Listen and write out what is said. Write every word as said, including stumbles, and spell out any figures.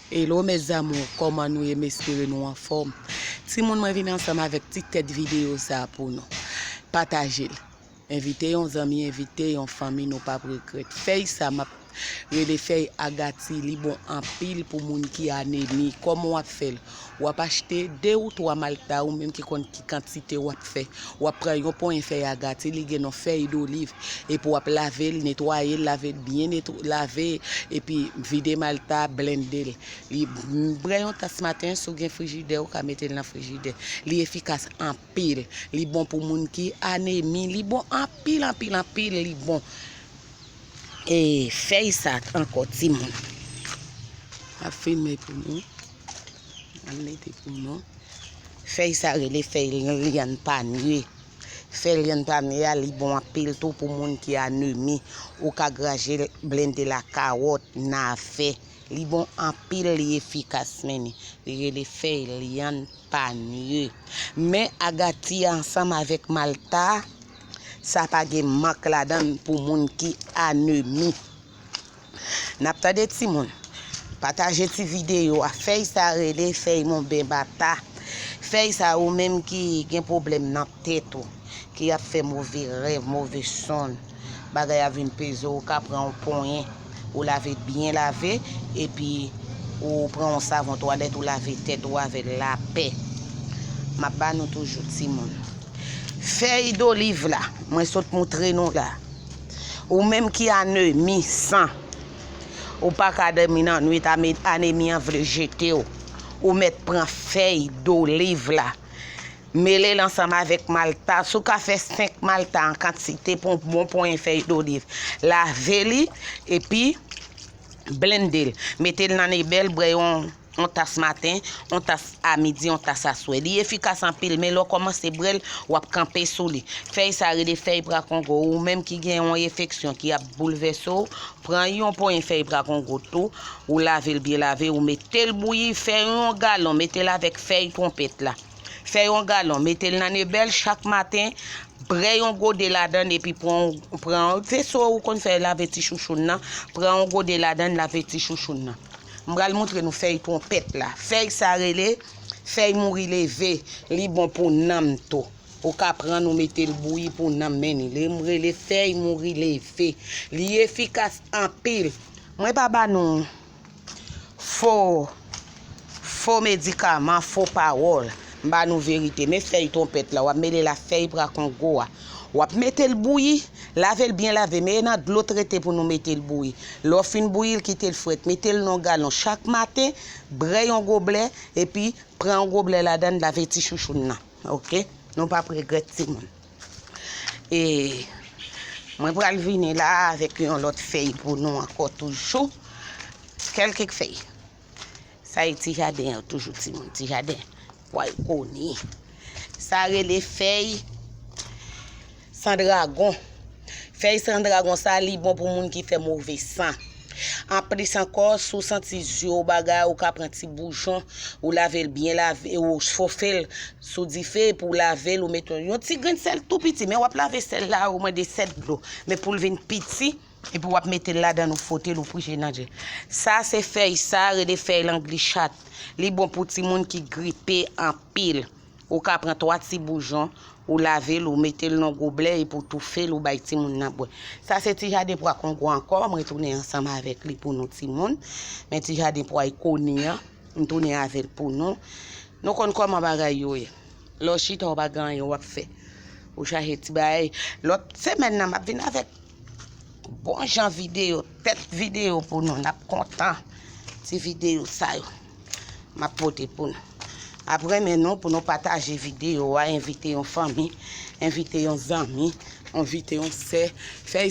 Hello mes amours, kòman nou ye? M espere nou anfòm. Timoun, mwen vin ansanm avèk ti tèt videyo sa pou nou. Pataje l. Envite yon zanmi, envite yon fanmi, nou p ap regrèt. Fèy sa m ap rele fèy agati, li bon anpil pou moun ki anemi. Kòman w ap fè l? W ap achte de ou twa malta, ou menm ki konn ki kantite w ap fè. W ap pran yon ponyen fèy agati, li gen non fèy doliv, epi w ap lave l, netwaye l, lave l byen netw-, lave, epi vide malta, blende l. Li, m, bwè yon tas maten, si w gen frijidè, ou ka mete l nan frijidè. Li efikas anpil. Li bon pou moun ki anemi. Li bon anpil, anpil, anpil, li bon. E fèy sa ankò, timoun. M ap filme pou nou. M ap mete pou nou. Fèy sa rele fèy lyann panye. Fèy lyann panye a, li bon anpil tou pou moun ki anemi. Ou ka graje l, blende l ak kawòt, navè. Li bon anpil, li efikas, men li rele fèy lyann panye. Men agati a ansanm avèk malta, sa pa gen mank ladan l pou moun ki anemi. N ap tande timoun. Pataje ti videyo a. Fèy sa rele fèy monben bata. Fèy sa, ou menm ki gen pwoblèm nan tèt ou, ki ap fè move rèv, move sonn, bagay a vin peze w, ou ka pran yon ponyen, ou lave l byen lave, epi ou pran yon savon twalèt, ou lave tèt ou avè l lapè. M ap ba nou toujou timoun. Fèy doliv la, mwen sot moutre nou la. Ou menm ki anemi san, ou pa ka dòmi nan nwit, ame-, anemi an vle jete w. Ou mèt pran fèy doliv la. Mele l ansanm avèk malta. Si w ka fè senk malta an kantite pou yon bon ponyen fèy doliv, lave li, epi blende l. Mete l nan nebèl, bwè yon, yon tas maten, yon tas a midi, yon tas aswè. Li efikas anpil, men lè w kòmanse bwè l, w ap kanpe sou li. Fèy sa rele fèy prakongo. Ou menm ki gen yon enfeksyon ki ap boulvèse w, pran yon ponyen fèy prakongo tou, ou lave l byen lave, ou mete l bouyi, fè yon galon, mete l avèk fèy twonpèt la. Fè yon galon, mete l nan nebèl chak maten, bwè yon gode ladan l, epi pran, pran veso ou konn fè lave ti chouchoun nan, pran yon gode ladan l, lave ti chouchoun nan. M pral moutre nou fèy twonpèt la. Fèy sa rele fèy mouri leve, li bon pou nanm tou. Ou ka pran l, ou mete l bouyi pou nanm, men li, li rele fèy mouri leve. Li efikas anpil. Mwen pa ba nou fo, fo medikaman, fo pawòl. M ba nou verite. Men fèy twonpèt la, w ap mele l ak fèy prakongo a. W ap mete l bouyi, lave l byen lave, men e nan dlo trete pou nou mete l bouyi. Lè w fin bouyi l, kite l frèt. Mete l nan yon galon chak maten, bwè yon goblè, epi pran yon goblè ladan l, lave ti chouchoun nan. Oke? Nou p ap regrèt timoun. E mwen pral vini la avèk yon lòt fèy pou nou ankò toujou. Kèlkèk fèy. Sa e ti jaden an toujou timoun, ti jaden. Pwa e koni. Sa rele fèy san dragon. Fèy san dragon sa, li bon pou moun ki fè move san. Anplis ankò, si w santi zye w bagay, ou ka pran ti boujon, ou lave l byen lave, ou chofe l sou dife, epi w lave l, ou mete yon, yon ti grenn sèl tou piti, men w ap lave sèl la, ou mande sèl dlo, men pou l vin piti, epi w ap mete l ladan l, ou fwote l, ou pwije nan djèl. Sa se fèy sa, rele fèy langlichat. Li bon pou timoun ki gripe anpil. Ou ka pran twa ti boujon, ou lave l, ou mete l nan goblè epi w toufe l, ou bay timoun nan bwè. Sa se ti jaden pwa kongo ankò, mwen tounen ansanm avèk li pou nou timoun. Men ti jaden pwa e koni an, m tounen avè l pou nou. Nou konn kòman bagay yo ye. Lè w chita, w pa gen anyen w ap fè. Ou chache ti bagay. Lòt semèn nan, m ap vin avèk bon jan videyo, tèt videyo pou nou. N ap kontan ti videyo sa yo m ap pote pou nou. Ap renmen nou pou nou pataje videyo a, envite yon fanmi, envite yon zanmi, envite yon sè. Fè